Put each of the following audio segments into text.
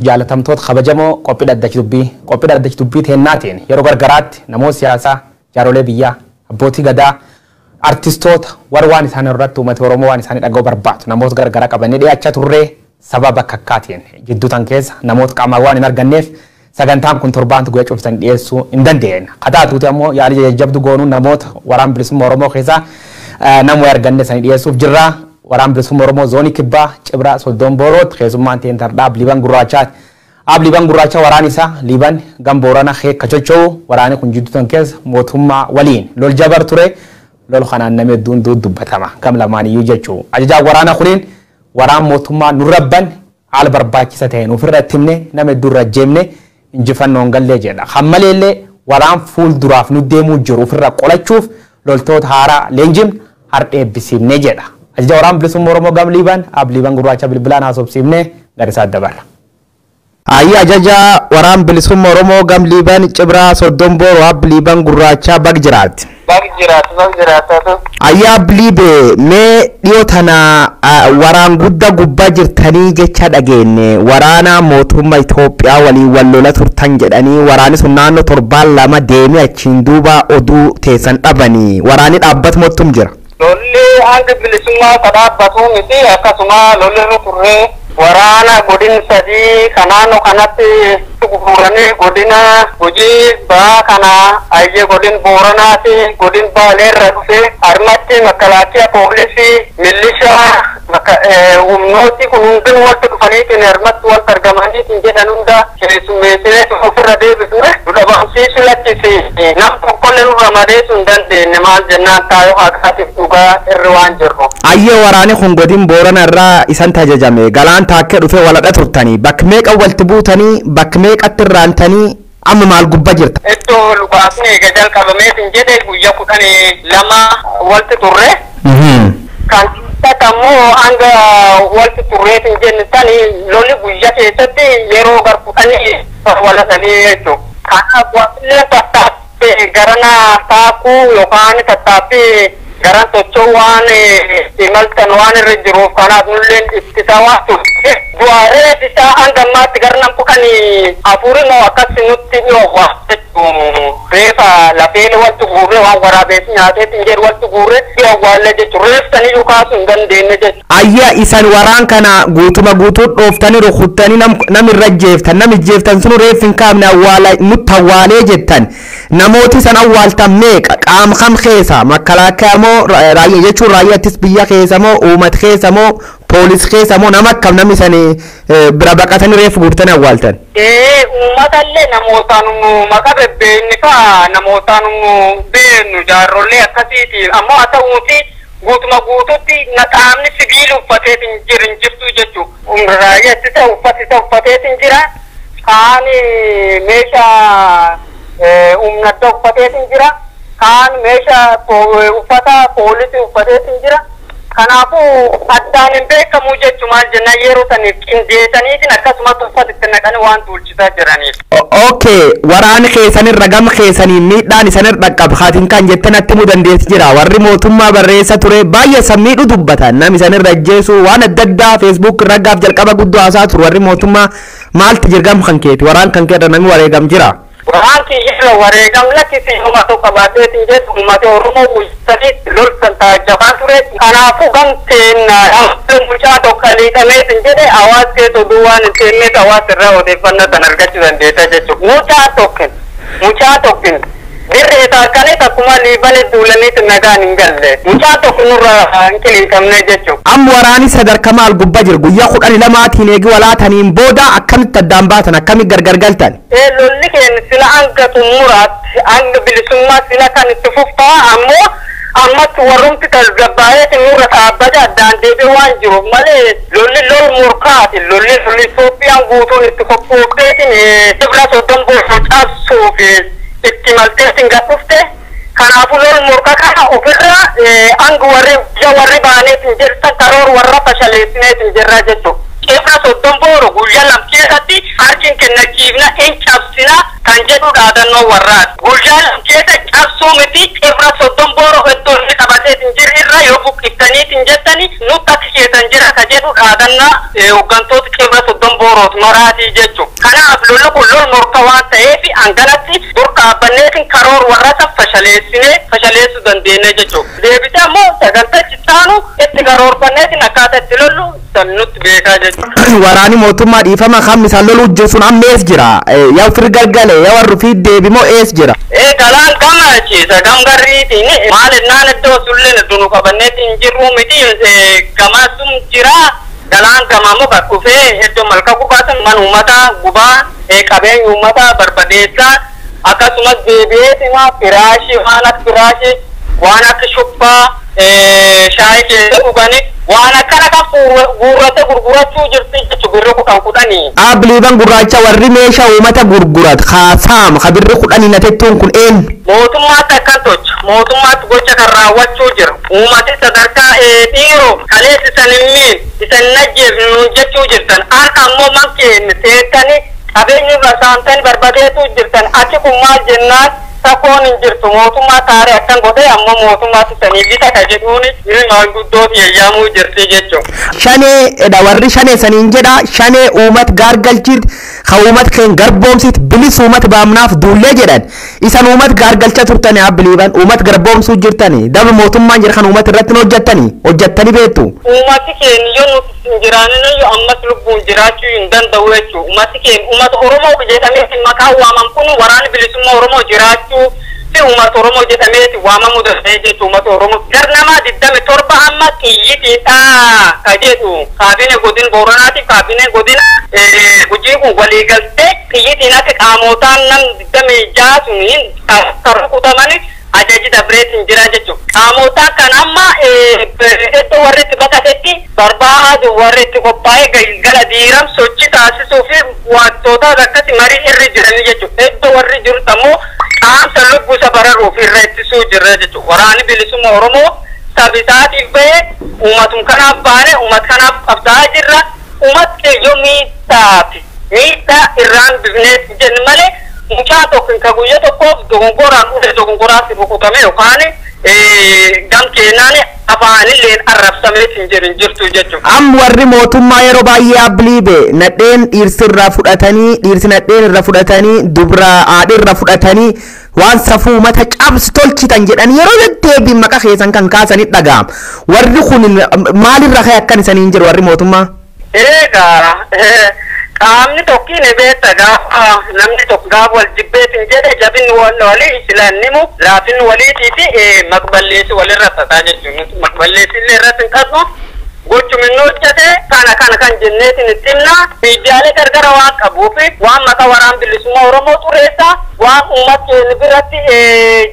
Jaalatamtoota kabajamoo, qophii dhaddachi dubbii, qophii dhaddachi dubbii teennaatiin yeroo gargaraatti namoota siyaasaa, jaarolee biyyaa, abbootii gadaa, artistoota, warra waan isaan irratti uummata Oromoo waan isaanii dhaga'uu barbaadu namoota gargaraa qabannee dhiyaachaa turree. Sababa bakka akkaatiin jidduu tan keessa namoota qaamaan waan hin arganneef sagantaan kun torbaantu guyyaa cufsan dhiyeessuu hin dandeenye. Kataatuuti ammoo yaalii jajjabdu goonuu namoota waraan bilisummaa Oromoo keessaa nama arganne sanii dhiyeessuuf jirra. Waraan bilisummaa Oromoo zoonii kibbaa Cibraa Soddon Boorootti keessummaan ta'een tardhaa Liiban Gurraachaati. Ab Liiban Gurraacha waraan isaa Liiban Gamboorana keekka socho'u. Waraanni kun jidduu tan keessa mootummaa waliin lol jabar ture. Lol kanaan namni hedduun dubbatama gam lamaaniyyuu jechuu. Ajajaan waraana kuniin waraan mootummaa nurrabban haala barbaachisa ta'een ofirra itti himne, nama hedduu irra jeemne, injifannoon gallee jedha. Kan maleellee waraan fuulduraaf nu deemuu jiru ofirra qolachuuf loltoota haaraa leenjimne har'a eebbisiifne jedha. Ajaja waraan bilisummaa Oromoo gam Liiban, Ab Liiban Gurraacha bilbilaan haasofsiifne gara isaa dabarra. Ayyi, ajaja waraan bilisummaa Oromoo gam Liiban Cibraa Soddon Booroo, Ab Liiban Gurraachaa, bag jiraatti. Bag jiraatu, bag jiraatatu. Ayyaa Bliibe, mee dhiyoo tana waraan guddaa gubbaa jirtanii jecha dhageenye. Waraana mootummaa Itoophiyaa waliin wal lola turtan jedhanii. Waraanni sun naannoo torbaan 2 deemee achiin duuba oduu teessan dhabanii. Waraanni dhaabbatu mottum jira. Lolli hanga bilisummaa ka dhaabbatu miti. Akkasuma lolli irra turree waraana godin sadii ka naannoo kanatti gurguranii, godina Gujii ba'aa kana, ayyee godin Booranaa fi godin Baaleerra dhufe harmatti makalaakiyaa, poolisii, milishaa, humnooti kun hundinuu walitti dhufaniitiin harmatti walitti argamaniitiin jedhan hunda keessummeessinee ofirra deebisne. Nu dhabamsiisu lakkisi, nam tokkollee nurra madeessuu hin dandeenye. Maal jennaan, taayoo haqaatiif dhugaa irra waan jirru. Ayyee, waraanni kun godin Boorana irraa isan tajajame galaan taakkee dhufee waladha turtanii, bakka meeqa walitti buutanii, bakka meeqatti irraantanii, amma maal gubbaa jirta? Iddoo lukaasni eega jalqabameetiin jedhe guyyaa 12 walitti turre. Kan ammoo hanga walitti turreetiin jenne sani lolli guyyaa keessatti yeroo gar 10 walatanii jechuudha. Kanaaf wantillee tattaaffii garana taakuu yookaan tattaaffii garan socho'uu waan imaltan waan irra jiruuf, kanaaf nulleen ittisa waan turte. Du'aaree isaa hanga ammaatti gara nam 14 moo akkas nutti dhiyoo jechuun reefa lafeen walitti guurree, waan waraabeessi nyaateetiin jedhu walitti guurree dhiyoo awwaallee jechuun reeftaniyyuu kaasuu hin dandeenye jechuudha. Ayya, isan waraan kana guutuma guutuu dhooftanii rukuttanii nam irra jeeftan, nam ijjeeftan sunu reef hin kaafne, awwaala nutti awwaalee jettan. Namooti san awwaaltan meeqa? Qaama kam keessa? Makalaakaa moo raayyaa jechuun raayyaa ittis biyya keessa moo uummata keessa moo poolis keessa moo nama akkam namni san bira baqatanii reef guurtanii awwaaltan? Ee, uummatallee namootaan maqaa bebbeekni faa namootaan beeknu jaarrollee akkasiiti. Ammoo haa ta'uuti guutuma guututti qaamni sibiila uffateetiin jiru hin jirtu jechuudha. Raayyaa ittisa uffata uffateetiin jira. Kaan meeshaa humna addaa uffateetiin jira. Kaan meeshaa uffata poolisii uffateetiin jira. Kanaafuu addaan hin beekamu jechuun, maal jennaan, yeroo saniif qindeessaniitiin akkasumas uffata itti naqanii waan duulchisaa jiraniif. Okay, waraana keessanirra gama keessanii miidhaan isanirra dhaqqabu haatiin kan jettee natti himuu dandeessi jira? Warri mootummaa barreessa ture baay'ee san miidhuu dubbatan, nam isanirra ajjeesu waan adda addaa Facebook irra gaaf jalqaba guddoo haasaa turu warri mootummaa. Maalti jirgam kan keeti? Waraan kan keerra namni wareegam jira? Waraan kiyyarra wareegam lakkisi, homa tokko baateetiin jedhu uummata Oromoo bulchanii loltan taajjabaa ture. Kanaafuu gamteen mucaa tokko liixameetiin jedhe hawaasa keessa oduu waan hin teenyeef hawaasa irraa odeeffannoo san argachuu dandeessa jechuudha. Mucaa tokko dirree taakkanis akkuma liibane duulaniitti nagaan hin galle. Mucaa tokko nurraa hin qiliixamne jechuudha. Amma waraanni sadarkaa maal gubbaa jira? Guyyaa 12tiin eegi walaataniin booda akkamitti addaan baatan? Akkamitti gargar galtan? Ee, lolli keenya sila hanga xumuraatti, hanga bilisummaa sila kan itti fuftaa. Ammoo ammatti warrumti tasgabbaa'eeti nurra dhaabbate addaan deebi'ee waan jiruuf malee lolli lol murkaati. Lolli Itoophiyaan guutuun itti qophoofteetiin Cibra Soddon Booroo cabsuuf itti malteetiin gad dhufte. Kanaafuu lol murkaa kana ofirra hanga warri guyyaa warri baaneetiin jirtan karoor warra fashaleessineetiin jirra jechuudha. Cibra Soddon Booroo guyyaa 2 keessatti harkin kennachiifna, hin cabsina kan jedhu dhaadannoo warraati. Guyyaa 2 keessa cabsuu miti, Cibra Soddon Booroo iddoo inni qabatee baaseetiin jiru irra yoo buqqiftaniitiin jettani nutti akka keessan jira ka jedhu dhaadannaa hooggantoota cibra soddon booroot maraatii jechuudha. Kanaaf lolli kun lol morka waan ta'eef hanganatti dur dhaabbanneetiin karoor warra san fashaleessinee fashaleessuu dandeenya jechuudha. Deebisee ammoo sagantaa itti itti karoorfanneetiin akkaataa itti lollu san nutti beekaa jechuudha. Waraanni mootummaa dhiifama kan isaan loluu jiru sun amma ees jira? Yaa ofirra gargale yaa warri ofii deebimoo ees jira? Galaan gama ciisa gam garriitiin maal ennaan iddoo sulleen iddoo nu qabanneetiin jirru miti gama sun jira. Galaan gama muka dhufee iddoo malka gubaa man uummataa gubaa qabeenya uummataa barbadeessaa akkasumas deebi'eetima firaashii waan akka firaashii waan akka shubbaa shaayii keessa dhuganii waan akkana kan guurrate gurgurachuu jirti jechuudha birri kudhan kudhanii. Abiliiban gurraacha warri meeshaa uummata gurgurat haasaam ka birri kudhanii natettuun kun eenyu? Mootummaatti akkan tolcha mootummaatti gocha kan raawwachuu jira uummati sadarkaa dhiiroo kaleessi isan hin miin isan najjeef nuun jechuu jirtan harka ammoo man keenya seettanii qabeenya irra saamtanii barbadeessuu jirtan achi kun maal jennaan sakkoon hin jirtu mootummaa taaree akkan godhee ammoo mootummaatti sanii bita ka jedhuuni maanguddooti eeyyamuu jirti jechuudha. Shanee dha warri shanee saniin jedha shanee uumat gaargalchiit ka uumat keen garboomsit bilis uumat baamnaaf duullee jedhan isan uumat gaargalcha turtani abbiliiban uumat garboomsuu jirtani daba mootummaan jedha kan uumat irratti hojjettani hojjettani beektu. Uummati keenya yoo nuti hin jiraanin yoo ammas lubbuun jiraachuu hin danda'u jechuudha. Uummati keenya uummata Oromoo jedhamee maqaan waamamu kun waraanni bilisummaa Oromoo jiraachuu fi uummata Oromoo jedhameeti waamamuu danda'e jechuudha uummata Oromoo. Gar nama 27 amma xiyyitiidha ka jedhu kaabinee godina Booranaatiif kaabinee godina Gujii kun waliigaltee xiyyitiin akka qaamotaan nam 26 suniin kan rukutamani ajaji dabreetiin jira jechuudha. Qaamotaan kan amma iddoo warri itti baqatetti barbaadu warri itti qophaa'ee galgala diiram sochii taasisuu fi wantoota akkasi marii irra jiranii jechuudha. Iddoo warri jiru ammoo qaamsa lubbuu isa bararuuf irra ittisuu jirra jechuudha. Waraanni bilisummaa Oromoo sabisaatiif bahee uummatum kanaaf baane uummata kanaaf qabsaa'aa jirra. Uummata yoo miidhaa fi miidhaa irraan bifnees jennu malee mucaa tokko ka guyyaa tokkoof dogongoraan dhufe dogongoraatti rukutame yookaan gam keenyaan afaanilleen arrabsamee hin jiru jirtu jechuudha. Am warri mootummaa yeroo baay'ee abbliibe nadheen dhiirsirraa fudhatanii dhiirsi nadheen irra fudhatanii dubra haadhirra fudhatanii waan safuu mata cabsu tolchitan jedhan yeroo deddeebiin maqaa keessan kan kaasanii dhaga'ama. Warri kun maalirra ka'e akkan isaniin jedhu warri mootummaa? Egaa qaamni tokkiin beekta gaafa namni tokko gaafa wal jibbeetiin jedhe jabinni walii islaannimu laafinni waliitii fi maqballeessi walirra tataa jechuudha. Maqballeessi illee irratti hin qabnu gochuun hojjete kana kana kan jenneetiin itti himna miidiyaalee gargara waan qabuuf waan maqaa waraan bilisummaa Oromoo xureessa waan uummata keenya biratti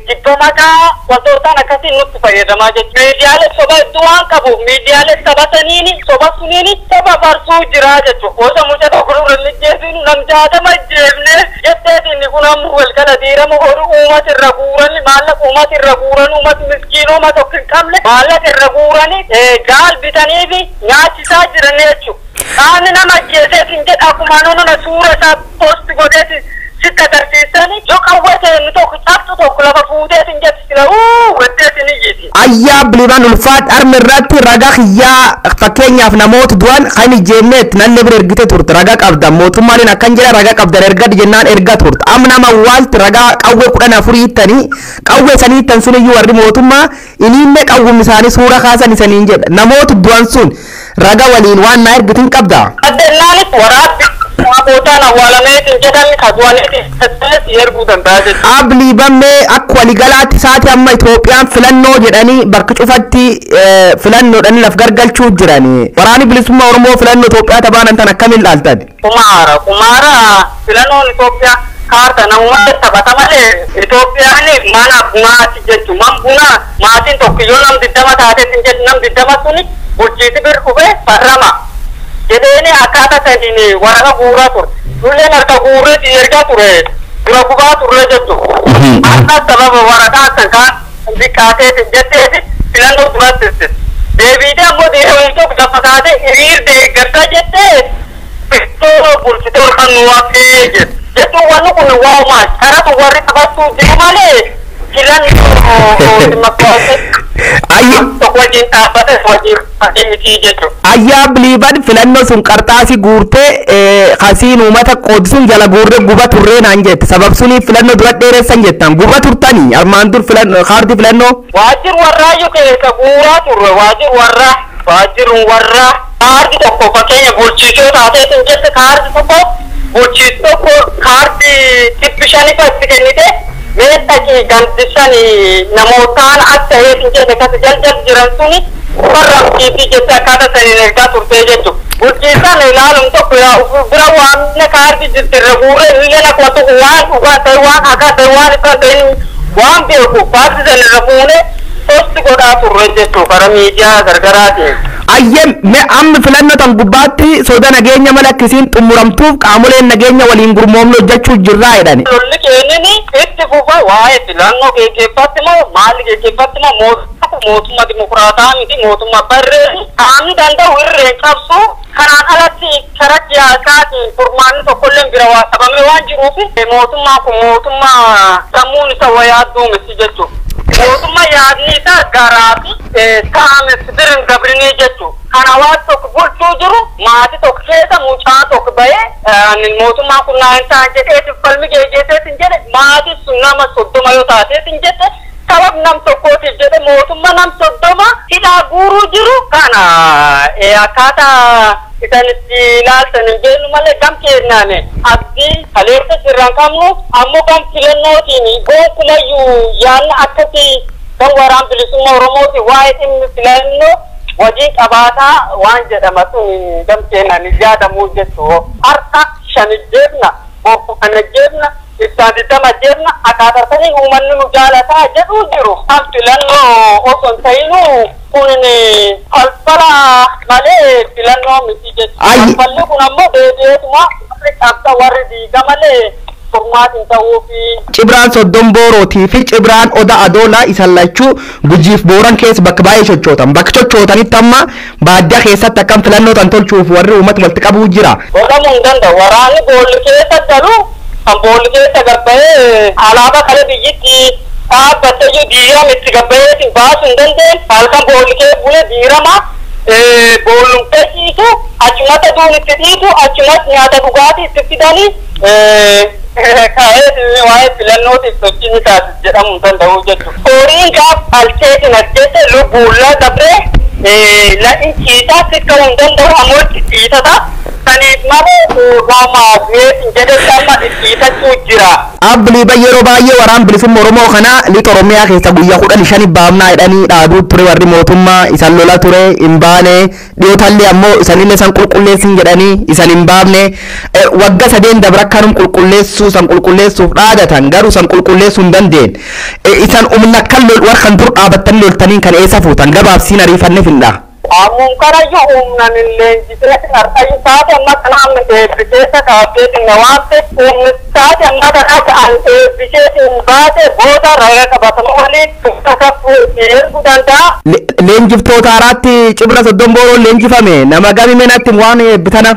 jibba maqaa wantootaan akkasiin nutti fayyadamaa jechuudha. Miidiyaalee soba hedduu waan qabuuf miidiyaalee saba saniini soba suniini saba farsuu jira jechuudha. Osoo mucaa tokko nurra hin jeefinu nam 60 jeefne jetteetiin kun ammoo walgala diirama horii uummata irra guurani maallaqa uummata irra guurani uummata miskiinoma tokko hin qabne maallaqa irra guurani gaal bitanii fi nyaachisaa jiran jechuudha. Qaamni nama ajjeeseetiin jedha akkuma nuna suura isaa poosti godheetiin sitti agarsiisani yoo qawwee inni tokko cabsu tokko lafa fuuteetiin jetti sila wetteetiin iyyiti. Ayyaa biliban ulfaat armi irratti ragaa kiyyaa fakkeenyaaf namoota du'an kan ijeenneet nanne bira ergite turte ragaa qabda mootummaan akkan jedha ragaa qabdan erga jennaan erga turte am nama waalti ragaa qawwee 14 hittanii qawwee sanii hittan sun iyyuu warri mootummaa iniinne qawwum isaanii suura kaasan isaniin jedha namoota du'an sun ragaa waliin waan naa ergitin qabda. Addannaanis waraabbi Qaamotaan awwaalameetiin jedhame ka du'aniitiin erguu danda'a jechuudha. Abliibamee akka waligalaatti isaati amma Itoophiyaan filannoo jedhanii bakka cufatti filannoodhaan laf gargalchuu jirani. Waraanni bilisummaa Oromoo filannoo Itoophiyaa tabaanan tan akkamiin ilaaltan? Kumaara kumaara filannoon Itoophiyaa kaarta namummaa taphata malee Itoophiyaan mana bunaati jechuudha. Man bunaa maatiin tokko yoo nam 20 taateetiin jedhu nam 20 suni bulchiisi bir dhufee farrama. Jedheeni akkaataa saniin waraqa guuraa ture. Lulleen harka guurreetti ergaa ture. Dura gubaa turre jechuudha. Akka sababa waraqaa kan kaan xiqqaateeti jetteeti filannoo duratti ittise. Deebiitee ammoo dhiironni lafa kaatee hiriir deeggarsa jettee ittoo bulchitee ol kan nu hafee jedhe. Jechuun wanni kun waa'umaa karatu warri taphachuu jiru malee filannoo. Tokko wajjin dhaabbate wajjin miti jechuudha. Ayyaa biliiban filannoo sun qarxaasii guurtee kasiin uummata qoodisuun jala guurree guba turree naan jette. Sabab suni filannoo dura dheeressan jettan guba turtanii armaan dur filannoo kaardii filannoo. Waajjir warraayyuu keessa guuraa turre waajjir warraa waajjirri warraa kaardii tokko fakkeenya bulchiisoo taateetiin jette kaardii tokko bulchiis tokko kaardii 500 itti kennite meeshaa gandishan namootaan akka heetiin jette kasi jaljal jiran suni farramsiisii jette akkaataa saniin ergaa turtee jechuudha. Bulchiisaan ilaaluun tokko yaa bira waamne kaardii jirtirra guuree biyya lakwa tokko waan dhugaa ta'e waan hakaa ta'e waan ifaa ta'e waan beeku kaardii sanirra fuunee posti godhaa turre jechuudha karaa miidiyaa gargaraatiin. Ayyee me amma filannoo tan gubbaatti soda nageenya mala akkasiin xumuramtuuf qaamoleen nageenya waliin gurmoomne hojjechuu jirraa jedhani. Lolli keenyini itti fufa waa'ee filannoo geggeeffatti moo maali geggeeffatti moo mootummaa dimokiraataa miti mootummaa barree qaamni danda'u irreen qabsu kanaan alatti karaa siyaasaatiin furmaanni tokkollee bira waa qabamee waan jiruuf mootummaan kun mootummaa sammuun isa wayaa duumessi jechuudha. Mootummaa yaadni isaa garaa fi saames birin gabrinii jechuudha. Kan hawaasa tokko bulchuu jiru maatii tokko keessa mucaa tokko bahee mootummaan kun naan ta'an jedheetiin falmi geggeesseetiin jedhe maatii sun nama 30 yoo taateetiin jette sabab nam tokkootiif jedhe mootummaa nam 30 hidhaa guuruu jiru kana akkaataa isan itti ilaaltan hin beeknu malee gam keenyaan abdii kaleessa sirraan qabnu ammoo gam filannootiin gonkumayyuu yaadni akkasii kan waraan bilisummaa Oromooti waa'ee dhimmi filannoo wajjin qabaataa waan jedhama sun gam keenyaan hin yaadamuu jechuu harka 5 jeefna boqqo 5 jeefna ibsaan 20 jeefna akkaataa saniin uummanni nu jaalataa jedhuu jiru. Kan filannoo osoo hin ta'inuu kun falfala malee filannoo miti jechuudha. Falfalli kun ammoo deebi'eetuma warri qabsa warri diiga malee furmaatiin ta'uufi. Cibraan Soddon Boorootii fi Cibraan Oda Adoolaa isan lachuu Gujiif Booran keessa bakka baay'ee sochootan. Bakka sochootanitti amma baadiyyaa keessatti akkam filannoo tan tolchuuf warri uummata walitti qabuu jira. Godhamuu hin danda'u. Waraanni boolli keessa galu kan boolli keessa gabba'ee alaabaa kale biyyitti dhaabbattee jiru diirama itti gabba'eetiin baasuu hin dandeenye halkan boolli keessa bulee diirama boollum keessiitu achumatti aduun itti dhiitu achumatti nyaata dhugaatii itti fidanii kaa'ee waa'ee filannootiif sochii ni taasisa jedhamuu hin danda'u jechuudha. Horiin gaaf alteetiin ajjeese lubbuullaa dabree la'in ciisaa sikka'uu hin danda'u ammoo itti ciisata. Saniif malee waama bu'eetiin jedhetti amma ciisachuu jira. Abbiliiba yeroo baay'ee waraan bilisummaa Oromoo kana lixa Oromiyaa keessa guyyaa 15 baafnaa jedhanii dhaaduu ture warri mootummaa isan lola ture hin baane dhiyootallee ammoo isanillee san qulqulleessin jedhanii isan hin baafne wagga 3 dabra akkanum qulqulleessuu san qulqulleessuuf dhaadatan garuu san qulqulleessuu hin dandeenye. Isan humna akkan warra kan dur dhaabattanii loltaniin kan eessa fuutan gabaabsiin ariifanne finna. Ammuun karayyuu humnaan leenjisee harkayyuu taate amma kana amma eebbiseessa kaafteetiin na waamte humni taate amma kana an eebbiseetiin baate booda ragaa qabatama waliin tufta erguu danda'a. Leenjiftoota haaraatti Cibra Soddon Booroon leenjifame nama gami menatti waan eebbitana.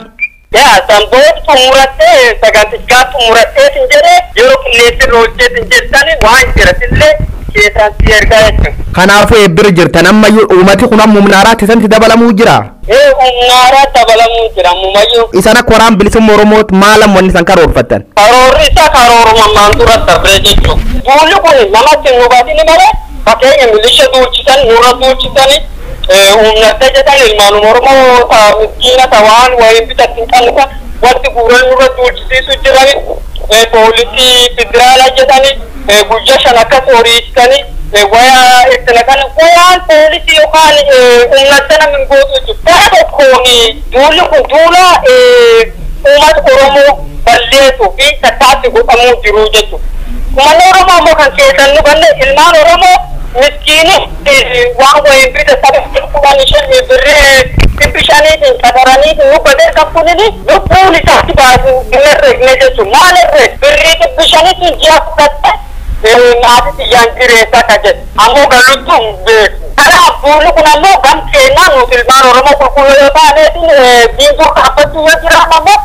Yaa sanboota xumurattee sagantichaa xumuratteetiin jedhee yeroo qilleensi roolcheetiin jettani waan jiratillee keessaan si ergaa jechuudha. Kanaafuu eebbira jirtan ammayyuu uummati kun amma humna haaraatti isantti dabalamuu jira. Humna haaraatti dabalamuu jira ammumayyuu. Isan akka waraan bilisummaa Oromootti maal ammoo inni isaan karoorfattan? Karoorri isaa karooruma ammaan dura darbee jechuudha. Duulli kun namatti hin hubatini malee fakkeenya milisha duulchisan nurra duulchisani humna adda jedhan ilmaan Oromoo miskiina ta'an wayii bitatti hin qabne wanti guuran nurra duulchisiisu jirani poolisii federaalaa jedhani guyyaa 5 akkas horiisanii wayaa itti naqan wayaan poolisii yookaan humna adda namni hin gootu jechuudha. Gara tokkoon duulli kun duula uummata Oromoo balleessuu fi tattaaffii godhamuu jiru jechuudha. Uummanni Oromoo ammoo kan keessan nu ganne ilmaan Oromoo miskiini waan wayiin bita saba 15 birrii 500tiin qaxaraniitiin nu badee kan kunini lubbuun isaatti baasu hin herreegne jechuudha. Maal herreeg birrii 500tiin ji'a fudhatte maatii xiyyaan jireessa akka jedhu ammoo galuttu hin beeku. Kanaaf duulli kun ammoo gam keenyaa nuti ilmaan Oromoo qulqulluu yoo taaneetiin diintuu dhaabbachuu yoo jiraannu ammoo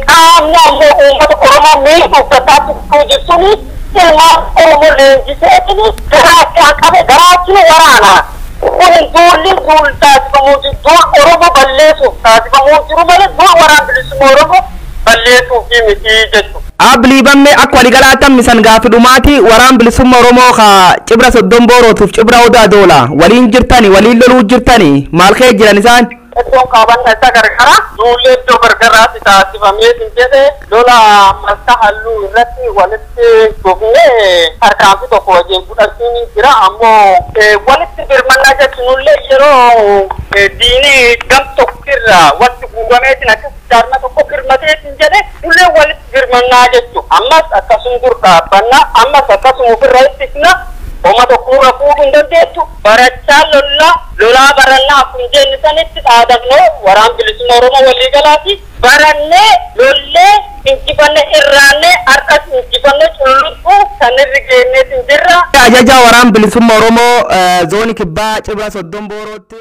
qaamni ammoo uummata Oromoo miidhuuf tattaaffii jirtuni Ilmaan Oromoo leenjiseetini garaachaa qabe garaachinu waraana. Kun duulli duul taasifamuu jiru duul Oromoo balleessuuf taasifamuu jiru malee duul waraan bilisummaa Oromoo balleessuuf miti jechuudha. Abliibamme akka waliigalaatti misan gaafi dhumaati waraan bilisummaa Oromoo ka cibra soddon boorootuuf cibra odaa doola waliin jirtani waliin loluu jirtani maal kee jiran isaan. Iddoon qabanna isa gargara. Duulli iddoo gargaraatti taasifamee hin jedhe lola malka halluu irratti walitti dhufnee tarkaanfii tokko wajjin fudhachuun jira ammoo walitti birmannaa jechuunillee yeroo diinii gam tokkirra walitti guurameetiin akkas jaarma tokko birmateetiin jedhe nullee walitti birmannaa jechuudha. Ammas akkasuma dur dhaabbannaa ammas akkasuma ofirra ittisna. Oma tokkorra fuudhuu hin dandeettu barachaa lollaa lolaa barannaa akkuma jenne sanitti dhaadannoo waraan bilisummaa Oromoo waliigalaati barannee lollee injifanne irraannee har'as injifanne culluquu kan irri geenyeetiin jirra. Ajaja waraan bilisummaa Oromoo zoonii kibbaa cibra soddon boorootti.